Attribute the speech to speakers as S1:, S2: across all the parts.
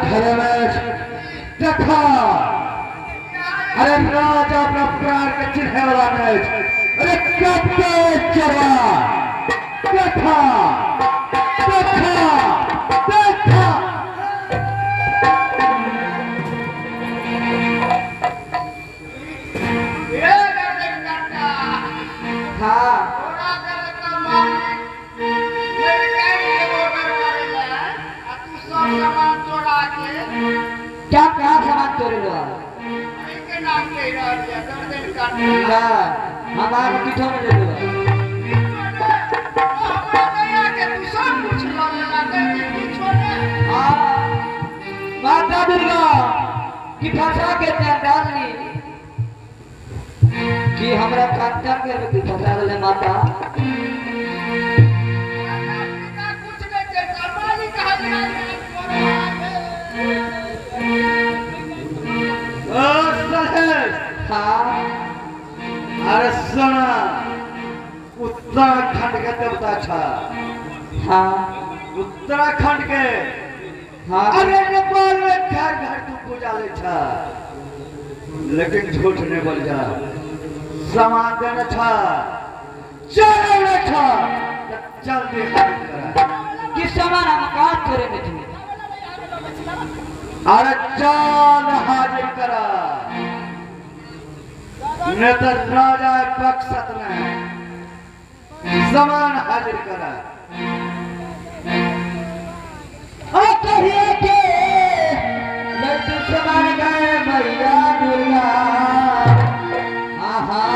S1: घरे में देखा। अरे राजा अपना प्राण के चिन्हे वाला नहीं। अरे कब चला देखा देखा देखा।
S2: हाँ क्या क्या सामान चोरी हुआ ना हमार किठो में ले लो। हाँ माता दुर्गा की फंसा के चंडालनी कि हमरा कंचन के की फंसा ले माता। हाँ
S1: अरे सुना उत्तराखंड के देवता छा।
S2: हाँ
S1: उत्तराखंड के।
S2: हाँ
S1: अरे नेपाल में घर घर तू पूजा ले छा, लेकिन झूठ नहीं बोल जा। सामान देने छा, चले छा, जल्दी हाजिर करा।
S2: कि सामान हम कहाँ चोरे में थी।
S1: अरे चल हाजिर करा, नहीं तो राजा बख्शत नहीं। सामान हाजिर करा।
S2: ओ कहिए के लड्डू समान गए मैया दुर्गा। आहा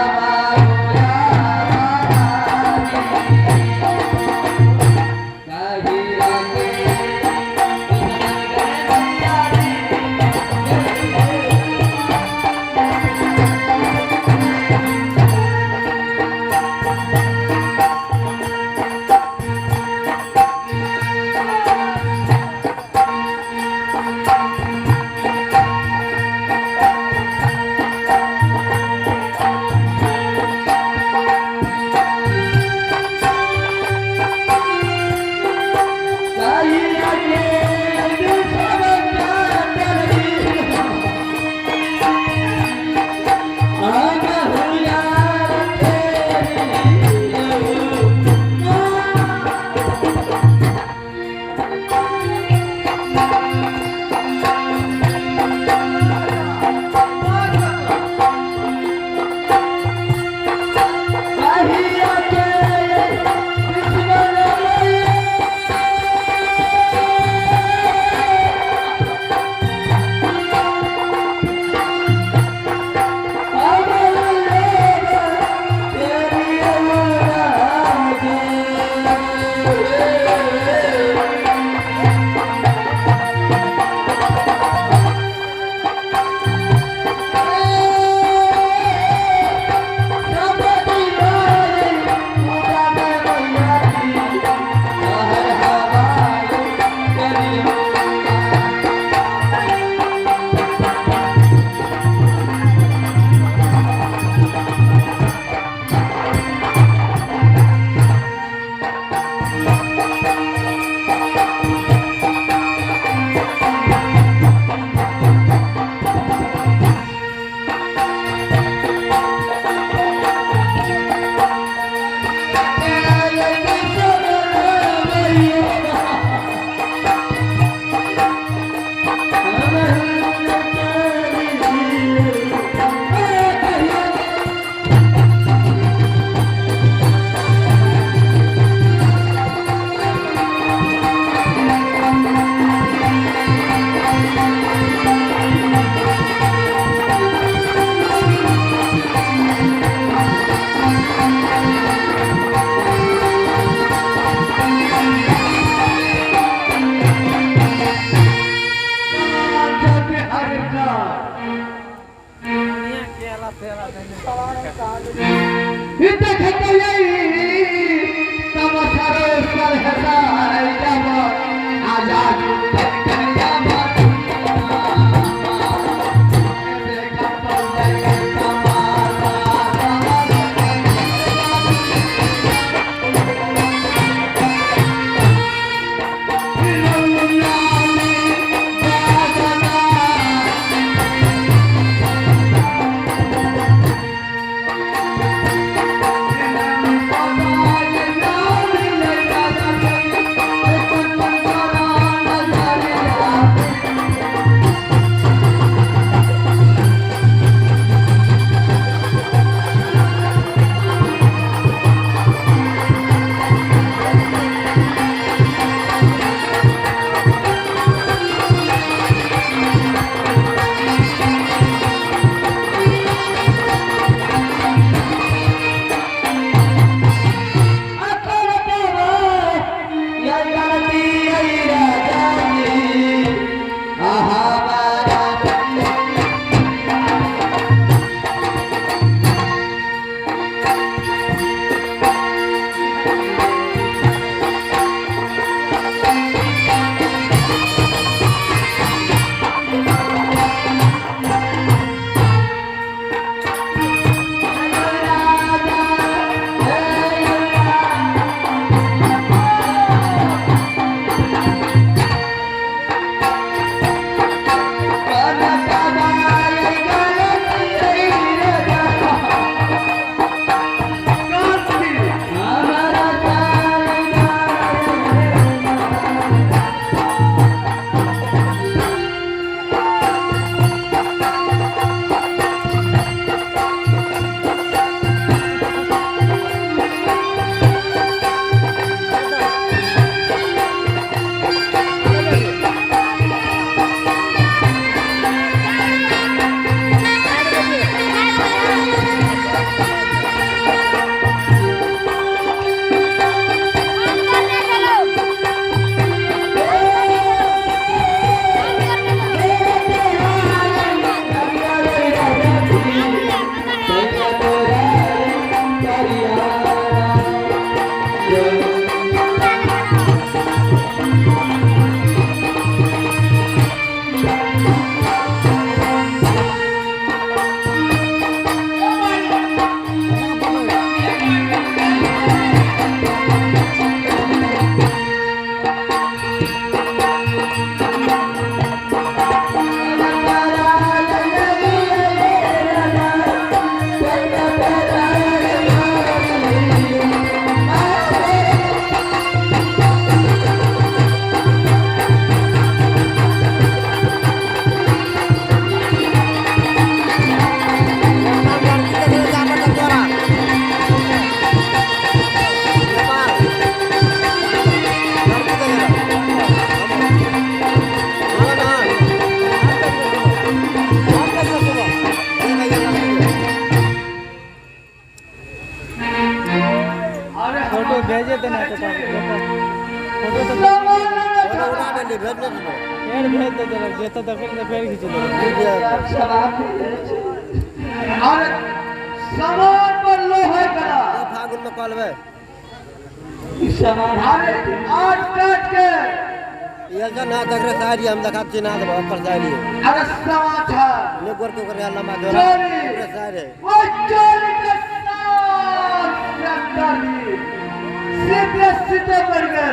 S1: Yeah. अरे
S3: फोटो भेजे देना तो फोटो तो फेर भेज दे देलक जेतऽ देखै तऽ फेर घीच लेलक।
S1: अरे सामान पर लोहे करा।
S4: फागुन में कलबै।
S1: अरे आठ काट के
S4: ये जो ना देख रहे साड़ी हम देखा चिन्हा देबो ओकर साड़ी।
S1: अरे सवा था
S4: ने गोर के ओकर लंबा जोड़ा
S1: चोरी।
S4: ओकरे साड़ी।
S1: वो चोरी के साथ गिरफ्तार सीधे सीधे मर गए।